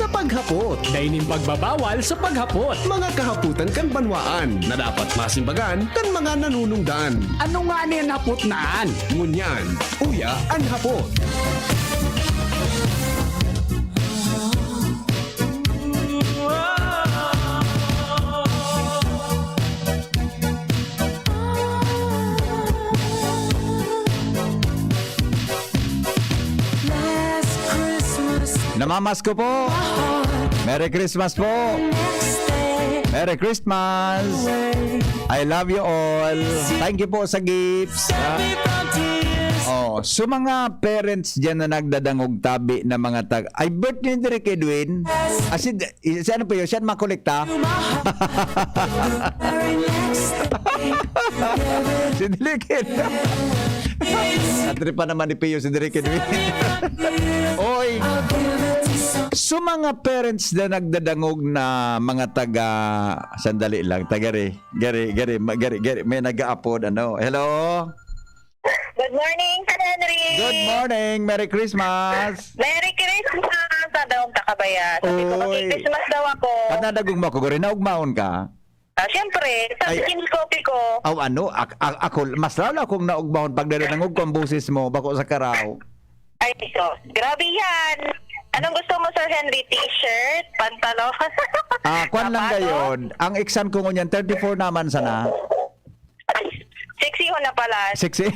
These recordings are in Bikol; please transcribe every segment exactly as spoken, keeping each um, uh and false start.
Paghapot. Dai nin pagbabawal sa paghapot. Mga kahapotan kan banwaan na dapat masimbagan kan mga nanunungdan. Ano nga ni an hapot na an? Ngunyan, uya an hapot. Last Christmas. Namamasko po. Merry Christmas po. Next day. Merry Christmas. I love you all. Thank you po sa gifts. Save me from tears. Oh, so mga parents dyan na nagdadangog tabi na mga tag-, ay, birthday ni Direk Edwin. As in, I-, si ano po yun? Siya ang makolekta? Si Direk Edwin. Natripa naman ni Pio si Direk Edwin. Oy! So, mga parents na nagdadangog na mga taga, sandali lang, taga re, gari, gari, ma-, gari, gari, may nag-aapod, ano. Hello? Good morning, Sir Henry. Good morning. Merry Christmas. Merry Christmas. Sabi akong kakabaya. Sabi ko, Uy. "Mag-Christmas daw ako." At nadagog mo ako, Gori. Naugmaon ka? Ah, siyempre. Sa Ay. Kim's Coffee ko. Aw, ano? Ak-, ak-, ako, mas lalo akong naugmaon pag nanangog ko ang boses mo, bako sa karaw. Ay, so, grabe yan. Anong gusto mo, Sir Henry? T-shirt? Pantalon? Ah, kwan lang Sapatos? Gayon. Ang iksan ko ngunyan, thirty-four naman sana. Sexy ho na pala. Sexy?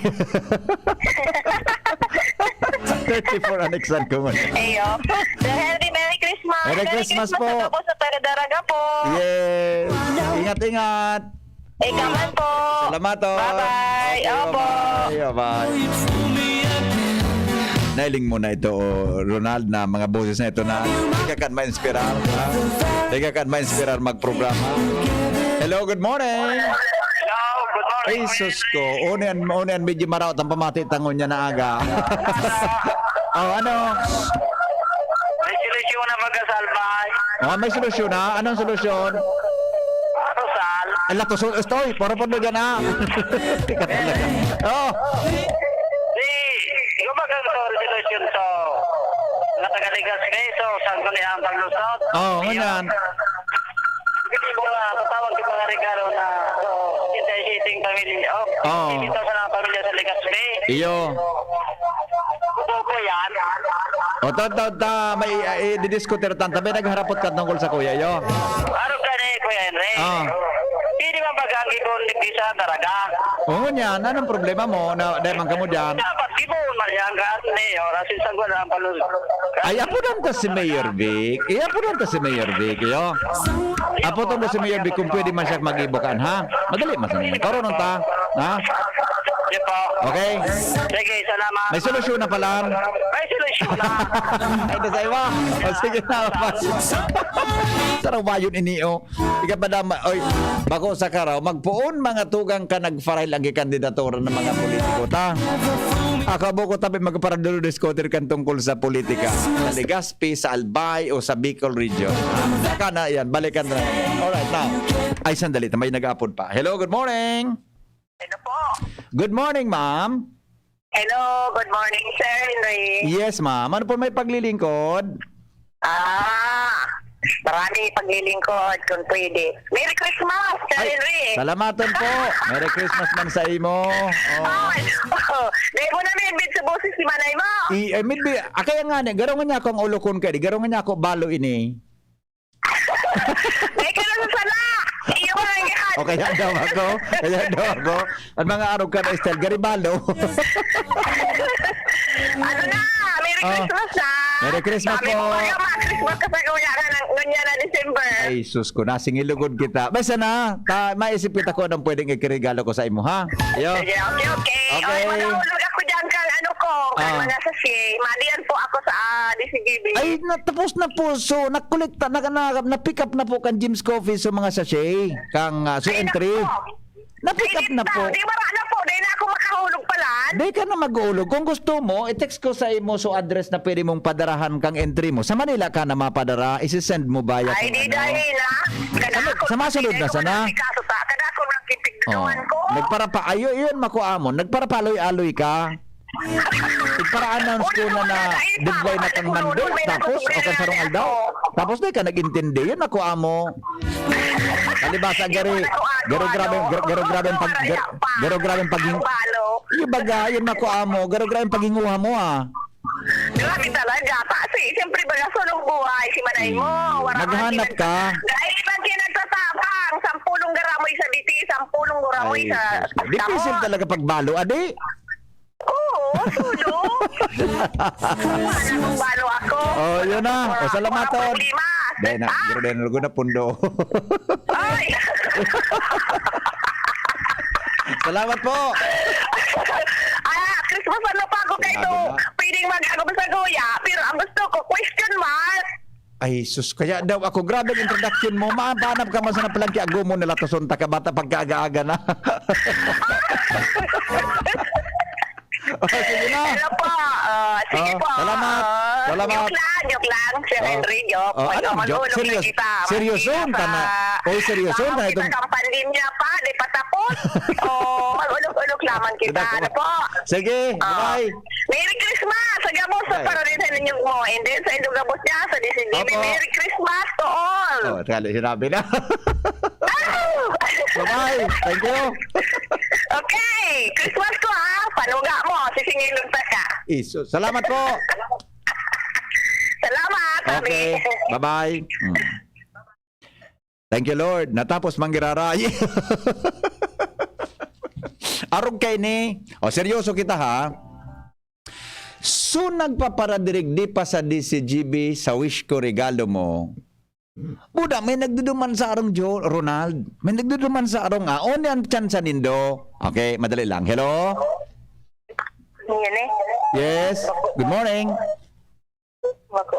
Thirty-four ang iksan ko man. Ayo. Sir Henry, Merry Christmas. Merry Christmas po. Merry Christmas sa gabos na taga-Daraga po. Yes. Ingat-ingat. Ikaw man po. Salamat, oh. Bye-bye. Okay, Opo. Bye-bye. Bye-bye. Nailing mo na ito, oh, Ronald, na mga boses na ito na ikakan ma-inspirar, ha? Ikakan ma-inspirar magprograma. Hello, good morning. Hello, good morning. Ay, sus ko. Unian, unian, medyo maraot ang pamati tangon niya na aga. Oh, ano? May solusyon na magkasalbay. Ah, may solusyon na? Anong solusyon? Ano, sal? Ala, to, so, estoy, puro po na dyan, ah. Tika talaga. Oh. Di, gumagang to, resolution to. Natagaligas na ito, saan ko niya ang paglusot? Oh, ngunyan. Hindi mo nga, tatawag yung mga regalo na, so, intensity yung pamilya. Oh, Oo. Hindi to sa mga pamilya sa Legazpi. Iyo. Totoo po yan. O, ta, ta, ta, may, ah, i-, didiskutir tan. Tabi, nagharapot ka tungkol sa kuya, yo. Araw ka na eh, Kuya Henry. Ah. Hindi man pag-agi ko, hindi sa talaga. Oo, niyan. Anong problema mo? Na, dahil man kamo dyan. Dapat, di mo, Mariangga, ni, oras, isang wala ang palun-, Ay, apo dan ta si Mayor Vic. Eh, apo dan ta si Mayor Vic, yo. Apo tong si Mayor Vic, kung pwede man siya mag-ibukan, ha? Madali man sa ninyo. Karoon ta, ha? Sige po. Okay. Sige, salamat. May solusyon na pala. May solusyon na. Ay, nasa iwa. O, sige na, bye. Sarawayon ini, oh. Ika pa dama, oy, bako sa karaw, magpoon mga tugang ka nagfarail ang kandidatura ng mga politiko, ta? Akabo ko tabi magparadulod scooter kan tungkol sa politika. Sa Legazpi, sa Albay, o sa Bicol Region. Saka na yan, balikan na. Alright, now. Ay, sandali, may nag-aapod pa. Hello, good morning. Hello po. Good morning, ma'am. Hello, good morning, Sir Henry. Yes, ma'am. Ano po may paglilingkod? Ah, marami paglilingkod kung pwede. Merry Christmas, Sir Ay, Henry. Salamatan po. Merry Christmas man sa imo. Oh. Ay, oh, dahil mo na may bid sa boses si Manay mo. I, eh, maybe, ah, kaya nga ni, garo nga niya akong ulokon ka, di garo nga niya ako balo ini. May ka na sa sala! Iyo ka lang yan! O kaya daw ako, kaya daw ako. Ang mga araw ka na, Estel Garibalo. Ano na? Merry Ah. Christmas na! Merry Christmas Sabi po. Ko kayo, mag-Christmas ka sa kuya na ng, ngunyan na December. Ay, sus ko, nasingilugod kita. Basta na, ta, maisip kita ko anong pwedeng ikiregalo ko sa imo, ha? Yo. Sige, okay, okay. Okay. Ay, manahulog ako dyan kang ano ko, kang Ah. mga sachet. Madiyan po ako sa, ah, D C G B. Ay, na, tapos na po. So, nakolekta, na, na, na-pick up na po kan Jim's Coffee sa mga sachet, kang, ah, so Ay, entry. Naku po. Na-pick up Ay, na po. Di, wala na po. Di na ako makahulog pala. Di ka na mag-uulog. Kung gusto mo, i-text ko sa imo so address na pwede mong padarahan kang entry mo. Sa Manila ka na mapadara, isi-send mo via Ay, kung di ano. Dahil na. Sa, sa masunod na sana. Kaso ta, kada ako lang Oh. Tigduduan ko. Nagparapa-, ayo, iyon, makuha mo. Nagparapaloy-aloy ka. Ipara-announce ko na na deadline na kang handog, tapos, o kang sarong aldaw. Tapos di ka nag-intindi, yun ako amo. Palibasa, garo, garo grabe, garo, garo grabe ang pag, garo, garo grabe ang paging, Balo. Yung baga, yun ako amo, garo grabe ang paghinguha mo, ah. Grabe talaga. Kasi, siyempre, baga, sunong buhay, si Manay mo. Hmm. Wala Maghanap ka. Dahil ibang kinagsatabang, sampulong garamoy sa biti, sampulong garamoy Ay, sa sus. Difícil talaga pagbalo, adi? Oo, sulo. Wala nang balo ako. Oh, yun na. O, salamat, Walang Ton. Problema. Dahil na, Ah! garo dahil na, na pundo. Ay! Salamat po. Ah, Christmas ano pa ako kay Grabe to? Na. Pwedeng mag-ano sa guya, pero ang gusto ko, question mark. Ay, sus, kaya daw ako, grabe ang introduction mo. Maanap ka man sa napalangki, ago mo, nalatoson ta ka, bata pagkaaga-aga na. Oh, sige na. Hello po. Ah, sige Oh, po. salamat. Ah, Salamat. Joke lang, joke lang. Sir Oh. Henry, joke. Oh, Mag-, ano, joke? Seryoso? Seryoso? Tama. Oy, seryoso? Tama, Tama itong kita kang pandemya pa, di pa tapos. Oh, mag-ulog-ulog lamang kita. Ano po? Sige, Ah. bye. Merry Christmas! Sa gabos sa Bye. Paradiso ninyo mo. And then sa inyong gabos niya, sa D C D, Opo. Merry Christmas to all! Oh, tali, sinabi na. Ah! Bye-bye. Thank you. Okay. Christmas ko, ha? Panuga mo. Sisingilon pa ka. Isus. Salamat po. Salamat, sabi. Okay. Bye-bye. Mm. Thank you, Lord. Natapos manggiraray. Arog kay ni. O, seryoso kita, ha? So, nagpaparadirigdi pa sa D C G B, sa wish ko regalo mo. Buda, may nagduduman sa arong Jo-, Ronald. May nagduduman sa arong, ah, on yan, tsansa nindo. Okay, madali lang. Hello? Yan eh. Yes. Good morning. Mako.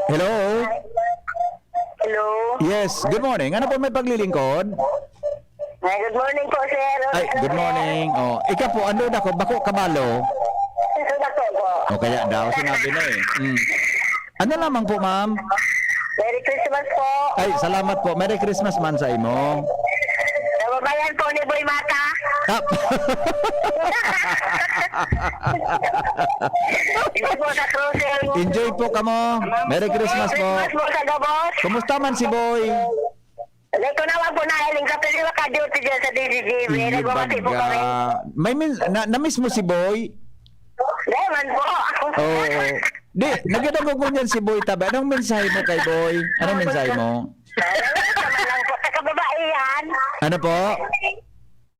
Hello? Hello? Yes, good morning. Ano po may paglilingkod? Ay, good morning po, sir. Ay, good morning. Oh, ikaw po, ano na ko? Bako kabalo? Ito na po po. O kaya daw, sinabi na eh. Mm. Ano lamang po, ma'am? Merry Christmas po. Ay, salamat po. Merry Christmas man sa imo. Kababayan po ni Boy Mata. Ah. Ito po sa cruising. Enjoy po kamo. Merry Christmas po. Merry Christmas po sa gabos. Kumusta man si Boy? Hindi ko naman po nahiling sa pwede maka-duty dyan sa D C G B. Iyo Nagmamati po baga. kami. May min-, na, na-miss mo si Boy? Hindi man po. Oo. Di, nagdadagog ko niyan si Boy Tabe. Anong mensahe mo kay Boy? Anong mensahe mo? Ano naman lang po? Sa kababaihan. Ano po?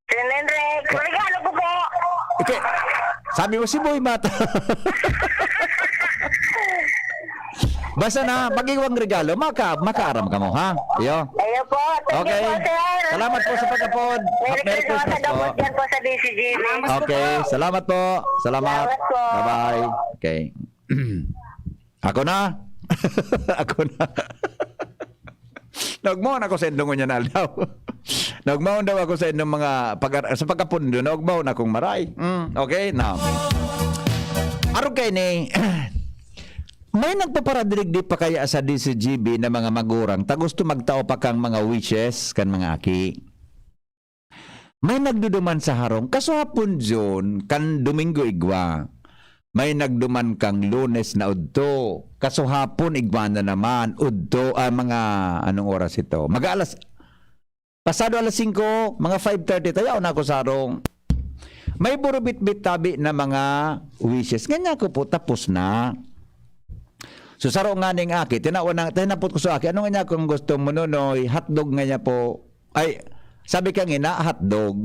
Sen Enric, regalo ko po. Okay. Sabi mo, si Boy Mata. Basta na, pag-iwang regalo, maka, makaaram ka mo, ha? Iyo. Ayo po. Thank you Okay. po, sir. Salamat po sa pag-apod. Merry Merry Christmas, Christmas po. Gabos dyan po sa D C G B. Okay. Salamat po. Salamat. Salamat po. Bye-bye. Okay. Ako na. Ako na. Naugmaon ako sa indong ngunyan aldaw. Naugmaon daw ako sa indong mga pag-, sa pagkapundo, naugmaon akong maray. Mm, okay, now. Arog kay ni, may nagpaparadirigdi pa kaya sa D C G B na mga magurang ta gusto magtao pa kang mga wishes kan mga aki? May nagduduman sa harong, kasuhapon June, kan Domingo igwa. May nagduman kang Lunes na udto, kasuhapon igwa na naman, udto, ah, mga, anong oras ito? Mag-aalas, pasado alas singko, mga five thirty, tayaw na ako sa harong. May burubitbit tabi na mga wishes. Ganyan ko po, tapos na. So, saro nga ning aki, tinawa na, tinapot ko sa aki, "Ano nga niya kung gusto mo, Nonoy?" "Hotdog nga niya po." Ay, sabi kang ina, "Hotdog."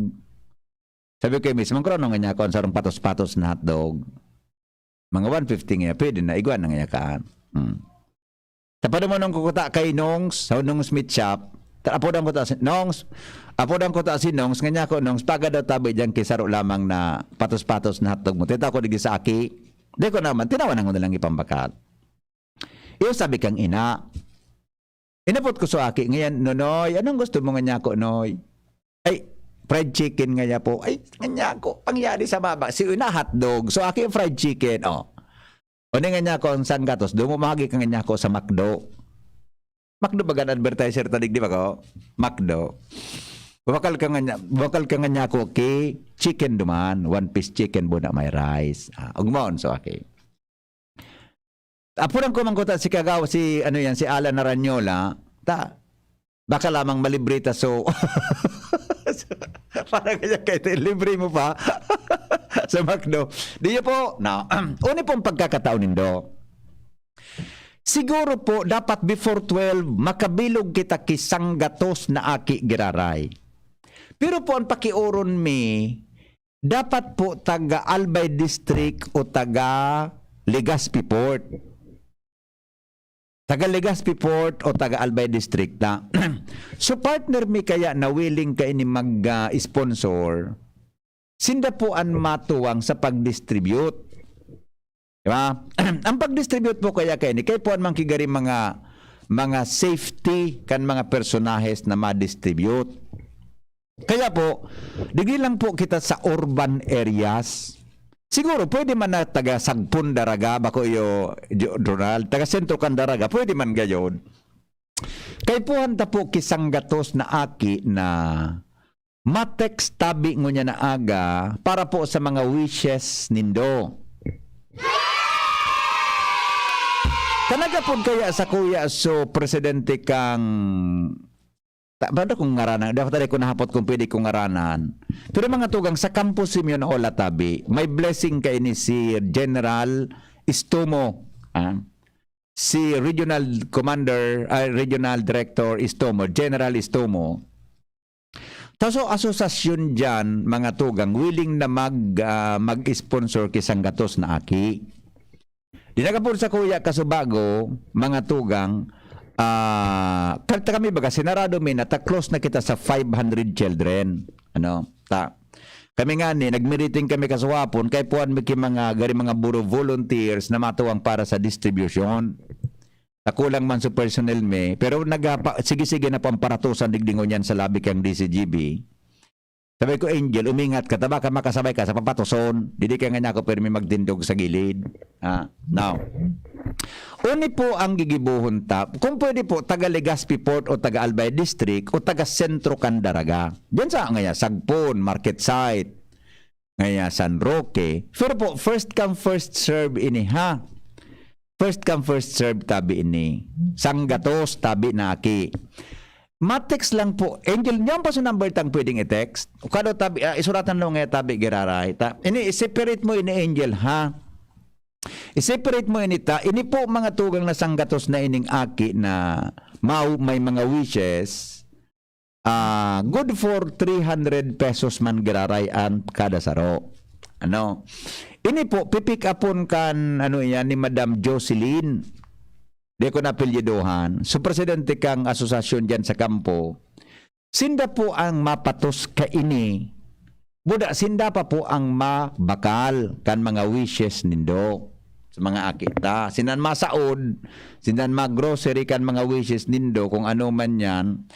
Sabi ko, "Mismo, kung ano nga niya, kung sarong patos-patos na hotdog." Mga one fifty nga, pwede na, igwa na nga niya kaan. Hmm. Tapos mo nung kukuta kay Nongs, sa Nongs Meat Shop, ta-, apodan ko ta si Nongs, apodan ko ta si Nongs, nga niya ko, "Nongs, paga daw tabi dyan kay saro lamang na patos-patos na hotdog mo." Tita ko, digdi sa aki, di ko naman, tinawan ko nilang ipambakat. Iyo sabi kang ina. Inapot ko sa aki, ngayon, "Nonoy, anong gusto mo nga niya ko, Noy?" "Ay, fried chicken nga niya po." "Ay, nga niya ko, pangyari sa baba." Si ina, hotdog. So, aki, fried chicken, oh. O, ni nga niya ko, "Ang sanggatos, dumumagi ka nga niya ko sa McDo." McDo ba gan advertiser tadig, di ba ko? McDo. Wakal ka nga niya, wakal ka nga niya ako, okay? Chicken duman, one piece chicken, buna may rice. Ah, ugmaon, so, okay. Apo lang ko mangkuta si Kagaw, si, ano yan, si Alan Naranyola. Ta, baka lamang malibre ta, so, parang kaya kahit libre mo pa sa McDo. Di po, no. Uni pong pagkakataon nindo. Siguro po, dapat before twelve, makabilog kita ki sanggatos na aki giraray. Pero po, ang pakioron mi, dapat po taga Albay District o taga Legazpi Port. Taga Legazpi Port o taga Albay District na. So, partner mi kaya na willing ka ini mag, ah, sponsor, sinda po an matuwang sa pag-distribute. Di ba? Ang pag-distribute po kaya kay ni, kay po an mangkigari mga, mga safety kan mga personahes na ma-distribute. Kaya po, digdi lang po kita sa urban areas. Siguro, pwede man na taga Sagpon Daraga, bako iyo, Jo-, Ronald, taga sentro kan Daraga, pwede man gayon. Kay puhan ta po kisanggatos na aki na ma-text tabi ngunyan na aga para po sa mga wishes nindo. Kanagapod kaya sa kuya so presidente kang ta-, banda kong ngaranan, dapat tayo kung nahapot kung pwede kong ngaranan. Pero mga tugang sa Kampo Simeon Ola tabi, may blessing kaini si General Istomo, ah, si Regional Commander, ah, Regional Director Istomo, General Istomo. Taso asosasyon diyan, mga tugang, willing na mag, ah, mag-sponsor ki sanggatos na aki. Di nakapod sa kuya Kasubago, mga tugang, ah, kanta kami baga, sinarado mi na ta close na kita sa five hundred children. Ano? Ta, kami nga ni, nagmiriting kami kasuhapon, kay puan mi ki mga, gari mga buro volunteers na matuwang para sa distribution. Ta kulang man sa personnel mi, pero nagapa-, sige-sige na pamparatusan digdi ngunyan sa labi kang D C G B. Sabi ko, "Angel, umingat ka, ta baka makasabay ka sa papatuson." Didi ka nga niya ako pirmi magtindog sa gilid. Ah, now, uni po ang gigibohon ta, kung pwede po, taga Legazpi Port o taga Albay District o taga Sentro Candaraga. Diyan sa ngaya, Sagpon, Market Site, ngaya San Roque. Pero po, first come, first serve ini, ha? First come, first serve tabi ini. Sanggatos tabi na aki. Ma-text lang po. Angel, niyan pa sa number tang pwedeng i-text. O kado tabi, ah, isuratan mo nga tabi giraray. Ta, ini, i-separate mo ini, Angel, ha? I-separate mo ini ta. Ini po mga tugang na sanggatos na ining aki na mau-, may mga wishes. Ah, good for three hundred pesos man giraray an kada saro. Ano? Ini po, pipick upon kan, ano yan, ni Madam Jocelyn. Di ko napilyidohan. So, presidente kang asosasyon dyan sa kampo. Sinda po ang mapatos kaini. Buda, sinda pa po ang mabakal kan mga wishes nindo. Sa mga akita. Sindan masaod, sindan ma-grocery kan mga wishes nindo, kung ano man yan.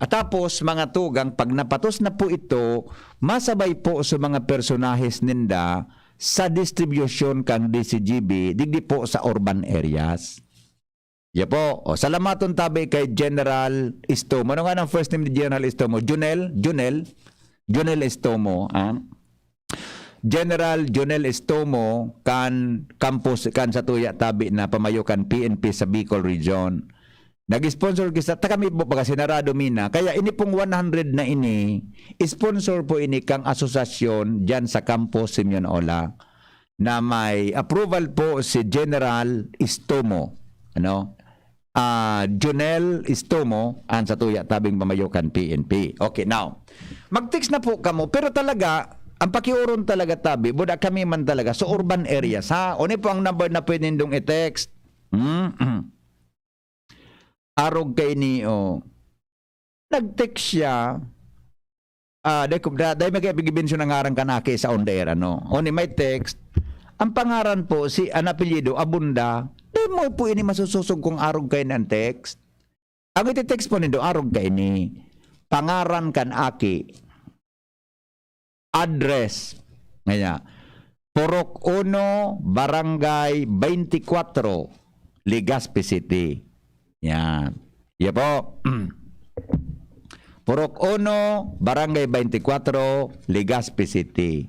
At tapos, mga tugang, pag napatos na po ito, masabay po sa mga personahes ninda sa distribusyon kang D C G B, digdi po sa urban areas. Ya po. O, salamaton tabi kay General Istomo. Ano nga ang first name ni General Istomo? Junel? Junel? Junel Istomo, ah? General Junel Istomo, kan campus, kan sa tuya tabi na pamayo kan P N P sa Bicol Region. Nag-sponsor kita, ta kami po, baga sinarado mi na. Kaya ini pong one hundred na ini, sponsor po ini kang asosasyon diyan sa Kampo Simeon Ola, na may approval po si General Istomo, ano? Ah, Jonel Istomo, an sa tuya tabing mamayo kan P N P. Okay, now, mag-text na po kamo, pero talaga, ang pakiuron talaga tabi, buda kami man talaga sa urban areas, ha? Uni po ang number na pwede nindong i-text. Mm-mm. Arog kaini, oh. Nag-text siya. Ah, dai ko, da-, dai magkaibigbensyon ang ngaran kan aki sa on the air, ano. Uni may text. Ang pangaran po, si, ang apelyido, Abunda. Dai mo po ini masusosog kung arog kaini ang text. Ang iti-text po nindo, arog kaini. Pangaran kan aki. Address. Ngaya, Purok uno, Barangay twenty-four, Legazpi City. Yan. Iya po. Purok Uno, Barangay Twenty-Four, Legazpi City.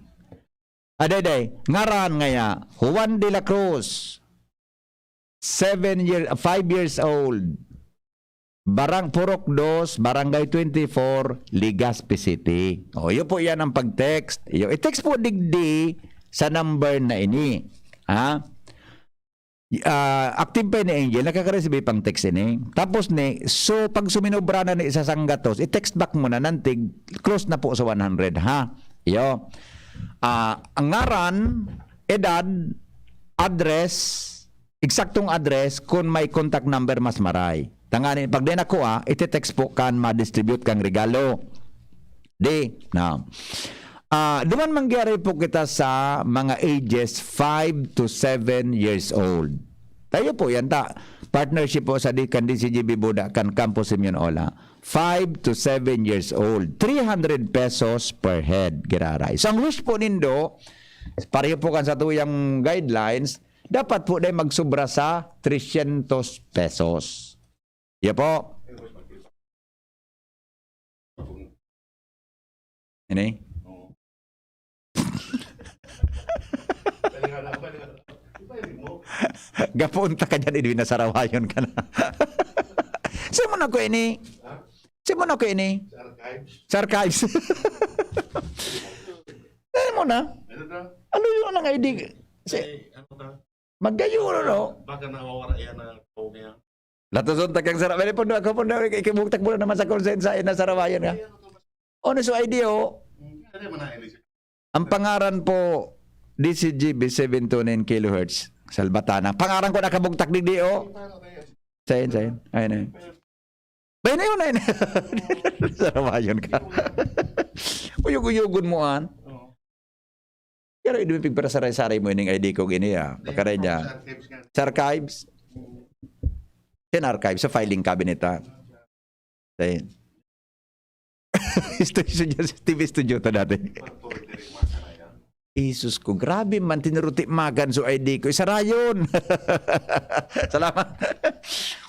Aday, day, ngaran ngaya, Juan de la Cruz, seven year, five years old. Barang Purok Dos, Barangay Twenty-Four, Legazpi City. O, yun po yan ang pag-text. Yung i-text po digdi sa number na ini. Ha? Ah, active pa ni Angel, nakaka-receive pang text ini. Tapos ni, so pag suminobra na ni sa sanggatos, i-text back mo na nantig, close na po sa one hundred, ha? Iyo. Ah, ang ngaran, edad, address, eksaktong address, kun may contact number mas maray. Tanganing, pag di nakuha, iti-text po kan ma-distribute kang regalo. Di, na. Ah, duman mangyari po kita sa mga ages five to seven years old. Tayo po yan ta. Partnership po sa di kan D C G B Buda kan Campus Simeon Ola. Five to seven years old. Three hundred pesos per head, giraray. So, ang wish po nindo, pareho po kan sa tuyang guidelines, dapat po dai magsubra sa trescientos pesos. Iya po. Ini? Gapoon ta ka dyan, Edwin, nasarawayon ka na. Simo na ko ini. Simo na ko ini. Sa archives. Simo na. Ano to? Aluyo ng I D. Si, Ay, ano ka? Magayon, no? Baka nawawara yan na tao niya. Latason ta kang sara-, pwede po doon ako po doon, ikibugtak mo na naman sa consent sa ina sarawayan nga. Ano so I D, oh? Ano man na, Elisa? Ang pangaran po, D C G B seven two nine kilohertz, Salbatana. Pangaran ko nakabugtak digdi, oh. Sayin, sayin. Ayun, ayun. Bay na yun, ayun. Sarawayon ka. Uyog-uyogon mo, an. Oo. Pero idumi pigparasaray-saray mo ining I D ko gini, ah. Hindi, Pagkaray niya. Sa archives nga. Sa archives? Mm. Sa archives, sa filing cabinet, ah. Sa Studio, T V studio ta dati. Jesus ko, grabe man, tinuruti magan so I D ko. Isa rayon. Salamat.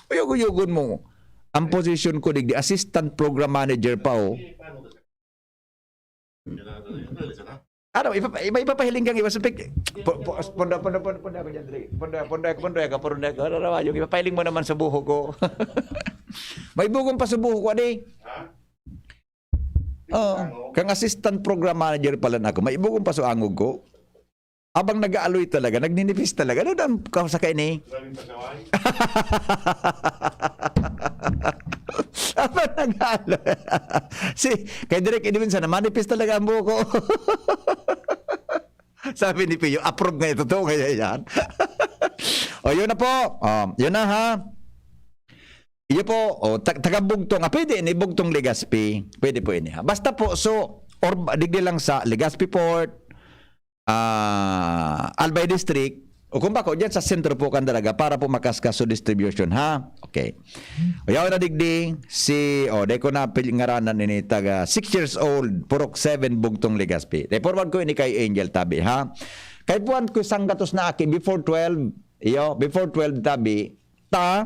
Uyog-uyogon mo. Ang position ko, digdi, assistant program manager pa, oh. Ano, ipa-, ipa-, ipapahiling kang iba sa pik-, po-, po-, pondo, pondo, pondo, pondo ako dyan, Dre. Pondo, pondo ako, pondo ako, pondo ako. Ano, ano, yung ipapahiling mo naman sa buho ko. May bugong pa sa buho ko, adi. Ha? Oo. Kang assistant program manager pala na ako. May bugong pa sa angog ko. Abang nag-aaloy talaga, nagninipis talaga. Ano daw ang kawasa ka ini? Maraming pasaway. Abang nag-aaloy. Si, kay Direk Edwin sana, manipis talaga ang buko. Sabi ni Pio, "Approve nga ito, to, kaya yan." O, yun na po. Um, yun na, ha. Iyo po, o, ta-, taga Bugtong. Ah, pwede ini, Bugtong, Legazpi. Pwede po ini, ha. Basta po, so, or, digdi lang sa Legazpi Port, ah, Albay District, o kung bako, dyan sa sentro po kan Daraga para po makaskas so distribution, ha? Okay. O, yaw na digdi, si, o, dai ko na pil-, ngaranan ini, taga six years old, Purok seven, Bugtong, Legazpi. Dai forward ko ini kay Angel Tabi, ha? Kay puwan ko sanggatos na aki, before twelve, iyo, before twelve Tabi, ta,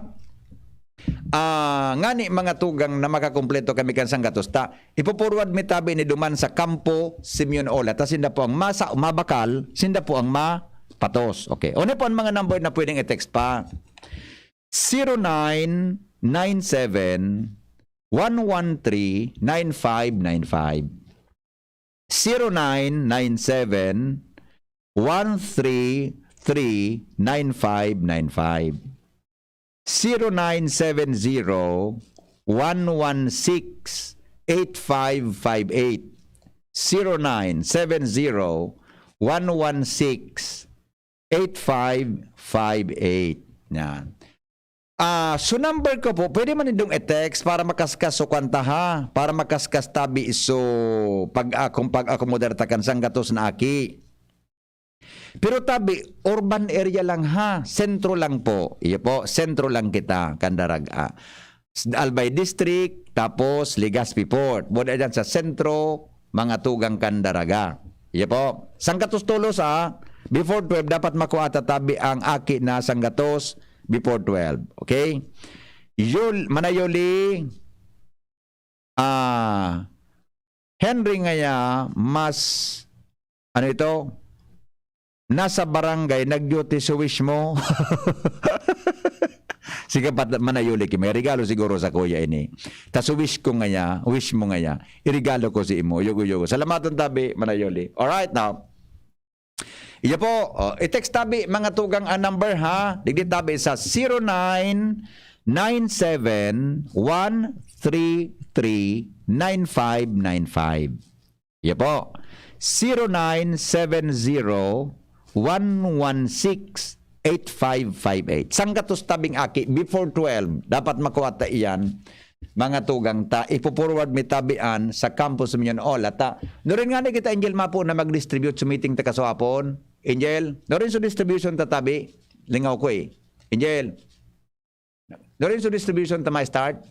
ah, ngani mga tugang na makakumpleto kami kan sanggatos ta, ipo-forward mi tabi ni duman sa Kampo Simeon Ola. Ta sinda po ang masa-, mabakal, sinda po ang mapatos. Okay. Ano po ang mga number na pwedeng i-text pa? Zero nine nine seven, one one three, nine five nine five. Zero nine nine seven, one three three, nine five nine five. Zero nine seven zero, one one six, eight five five eight. Zero nine seven zero, one one six, eight five five eight. Yan. Ah, so number ko po, pwede man nindong i-text para makaskas so kwan ta, ha? Para makaskas tabi so pag-akom-, pag-akomodar ta kan sanggatos na aki. Pero tabi, urban area lang, ha? Sentro lang po. Iyo po, sentro lang kita, kan Daraga. Albay District, tapos Legazpi Port. Buda dyan sa sentro, mga tugang kan Daraga. Iyo po. Sanggatos tolos, ha? Before twelve, dapat makuha ta tabi ang aki na sanggatos before twelve. Okay? Yul-, Manayoli, Ah, Henry ngaya mas, ano ito? Nasa barangay, nag-duty sa wish mo. Sige, pat-, manayuli ki. May regalo siguro sa kuya ini. Ta sa wish ko ngaya, wish mo ngaya. Irigalo ko si imo. Yugo-yugo. Salamaton tabi, manayuli. Alright now. Iya po, oh, i-text tabi, mga tugang, ang number, ha? Digdi tabi sa zero nine nine seven one three three nine five nine five. Iya po, zero nine seven zero one one six eight five five eight. Sanggatos tabing aki, before twelve, dapat makuha ta iyan. Mga tugang ta, ipo-forward mi tabian sa campus Union Ola ta. Nurin nga ni kita, Angel, mapo na mag-distribute sa meeting ta kasuapon. Angel, nurin sa distribution ta tabi. Lingaw ko eh. Angel, nurin sa distribution ta may start.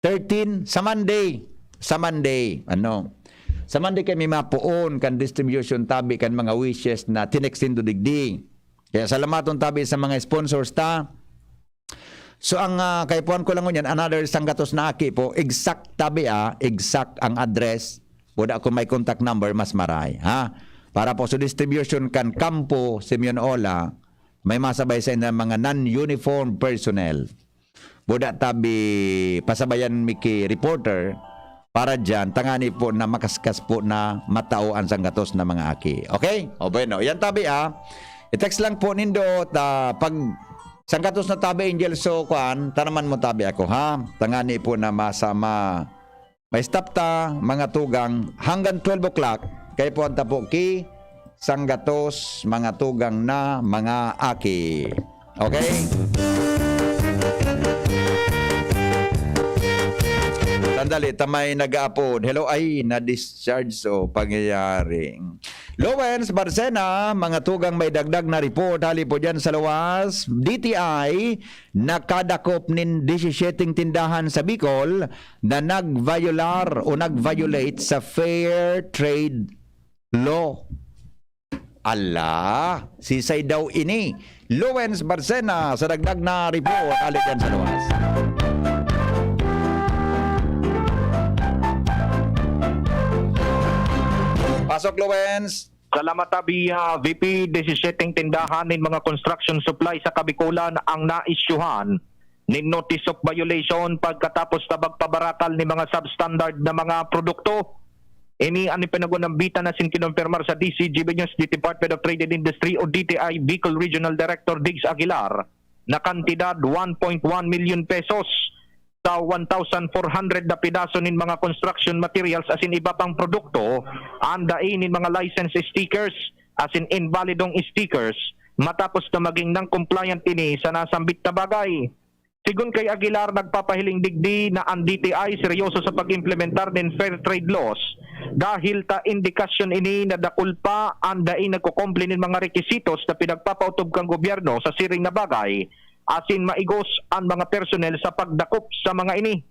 Thirteen, sa Monday. Sa Monday. Ano? Sa Monday kami mapoon kan distribution tabi kan mga wishes na tinext nindo digdi. Kaya salamaton tabi sa mga sponsors ta. So, ang, ah, kaipuhan ko lang ngunyan, another sanggatos na aki po, exact tabi, ah, exact ang address. Wala, kung may contact number, mas maray, ha? Para po sa distribution kan Kampo Simeon Ola, may masabay sa inyo mga non-uniform personnel. Buda tabi pasabayan mi ki reporter para diyan, tangani po na makaskas po na matao ang sanggatos na mga aki. Okay? O bueno, yan tabi, ah. I-text lang po nindo ta pag sanggatos na tabi, Angel, so kuan, tanaman mo tabi ako, ha? Tangani po na masama. May stop ta, mga tugang, hanggang twelve o'clock. Kaya po ang tapo ki sanggatos, mga tugang na mga aki. Okay? Sandali, tamay nag-aapod. Hello, ay, na-discharge. So, pangyayaring. Lowens Barcena, mga tugang, may dagdag na report. Hali po dyan sa luwas. D T I, nakadakop nin disisyeteng tindahan sa Bicol na nag-violar o nag-violate sa Fair Trade Law. Ala, sisay daw ini? Lowens Barcena sa dagdag na report, hali dyan sa luwas. Pasok, Lowens. Salamat, Abi. Ah, V P, disisyeteng tindahan nin mga construction supply sa Kabikulan ang naisyuhan nin notice of violation pagkatapos na magpabarakal nin mga substandard na mga produkto. Ini an ipinagunambitan asin kinumpirmar sa D C G B News, the Department of Trade and Industry o D T I Bicol Regional Director Diggs Aguilar, na kantidad one point one milyon pesos sa one thousand four hundred na pedaso nin mga construction materials asin iba pang produkto, an dai nin mga license stickers asin invalidong stickers, matapos na maging non-compliant ini sa nasambit na bagay. Sigon kay Aguilar, nagpapahiling digdi na an D T I seryoso sa pag-implementar nin fair trade laws, dahil ta indikasyon ini na dakul pa an dai nagkukumpli nin mga requisitos na pinagpapautob kan gobyerno sa siring na bagay, asin maigos an mga personnel sa pagdakop sa mga ini.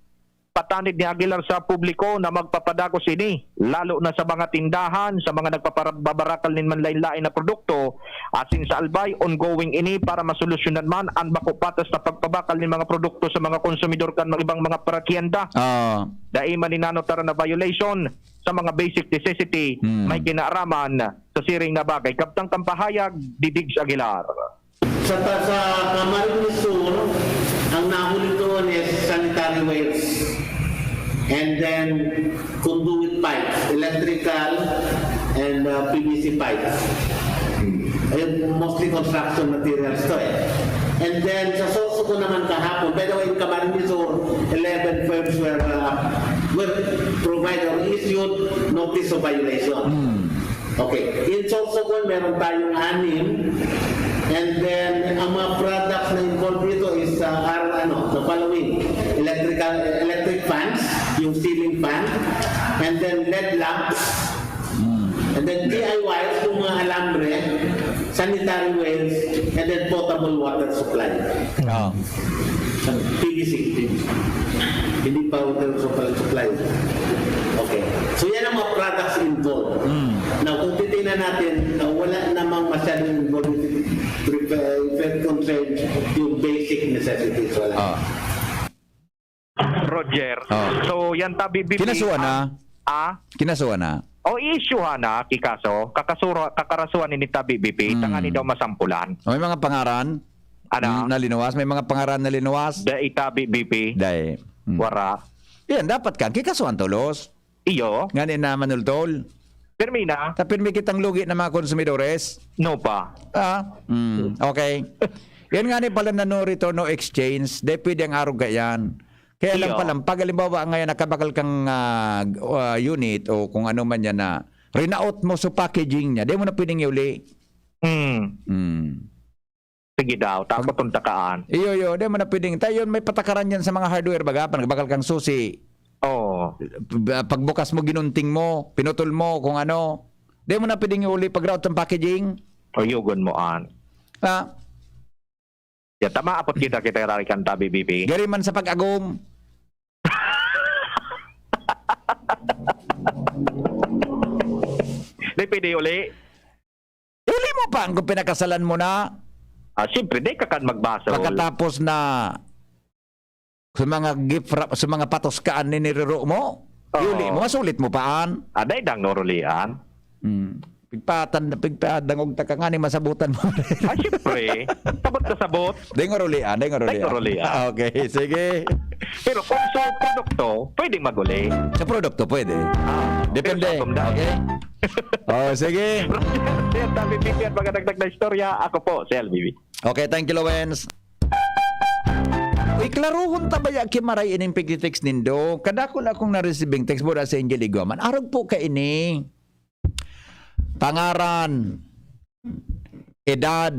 Patanid ni Aguilar sa publiko na magpapadagos ini, lalo na sa mga tindahan, sa mga nagpapababarakal nin manlain-lain na produkto, asin sa Albay, ongoing ini para masolusyonan man an bako patas na pagpabakal nin mga produkto sa mga konsumidor kan mga ibang mga paratyenda. Ah. Dai man inano taran na violation sa mga basic necessity Hmm. may kinaaraman sa siring na bagay. Kabtang kan pahayag, Didigs Aguilar. Sa, ta-, sa Camarines Sur, ang nahuli doon is sanitary waste. And then, conduit pipes, electrical and, uh, P V C pipes. Ayun, mostly construction materials to eh. And then, sa Sorsogon naman kahapon, by the way, in Camarines Sur, eleven firms were, uh, were provided or issued notice of violation. Hmm. Okay. In Sorsogon, meron tayong anim. And then, ang mga products na involved dito is, uh, are, ano, the following. Electrical, electric fans, yung ceiling fan. And then, L E D lamps. And then, D I Ys, yung mga alambre, sanitary waste, and then potable water supply. Oo. P V C. Hindi pa water supply, supply. Okay. So, yan ang mga products involved. Mm. Now, kung titingnan natin, na wala namang masyadong involved with pre-, uh, concerned yung basic necessities, wala. Ah. Roger. Oh. So, yan tabi B P. Kinasuhan na? Ah? Kinasuhan na? O i-issue na ki kaso, kakasura, kakarasuhan ni tabi B P, Mm. tangani daw masampulan. O, may mga pangaran Ano? na linuwas? May mga pangaran na linuwas? Da itabi B P. Dai. Mm. Wara. Yan, dapat kang kikasuhan tolos. Iyo. Ngani na manultol. Pirmi na. Tapin may kitang lugi na mga konsumidores. No pa. Ah, mm, okay. Yan nga ni pala na no return, no exchange. Di pwede ang arog ka yan. Kaya lang Iyo. pala, pag halimbawa ngayon nakabakal kang ah, ah, unit o kung ano man yan na rinaot mo sa packaging niya, di mo na pwedeng iuli. Hmm. Mm. Sige daw, takot untakaan. Iyo, iyo, di mo na pwedeng. Tayo yun, may patakaran yan sa mga hardware baga, pag nagbakal kang susi, Oo. pagbukas mo, ginunting mo, pinutol mo, kung ano. Di mo na pwedeng iuli pag raot ang packaging. O yugon mo an. Ah, Ya, tama apot kita kita rari kan tabi B P. Gari man sa pag-agom. Di pwede uli. Uli mo pa ang kung pinakasalan mo na. Ah, siyempre, di ka kan magbasol. Pagkatapos na sa mga gift wrap, sa mga patos kaan ni niriro mo, Oo. iuli mo, masulit mo paan. Aday dang urulian. Hmm. Pigpatan, pigpadangog ta ka nga ni masabutan mo. Ah, siyempre. Sabot na sabot. Deng urulian, deng urulian. Deng urulian. Ah, okay, sige. Pero kung sa produkto, pwedeng maguli. Sa produkto, pwede. Ah, Depende. pero sa kumda- Okay? Oh, sige. Roger, yan, tabi B P at mga dagdag na istorya. Ako po, si L B B. Okay, thank you, Lawens. Uy, klaruhon ta ba ya kimaray ining pigti-text nindo? Kadakon akong na-receiving text mula sa Angel Iguaman. Arog po ka ini. Pangaran, edad,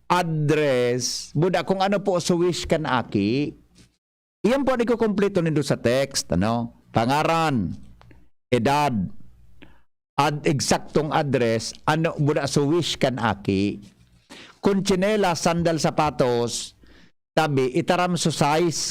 address, buda kung ano po sa wish kan aki. Iyan po ang ikukumpleto nindo sa text, ano? Pangaran, edad, ad eksaktong address, ano buda sa wish kan aki. Kung tsinelas, sandal, sapatos, tabi, itaram sa size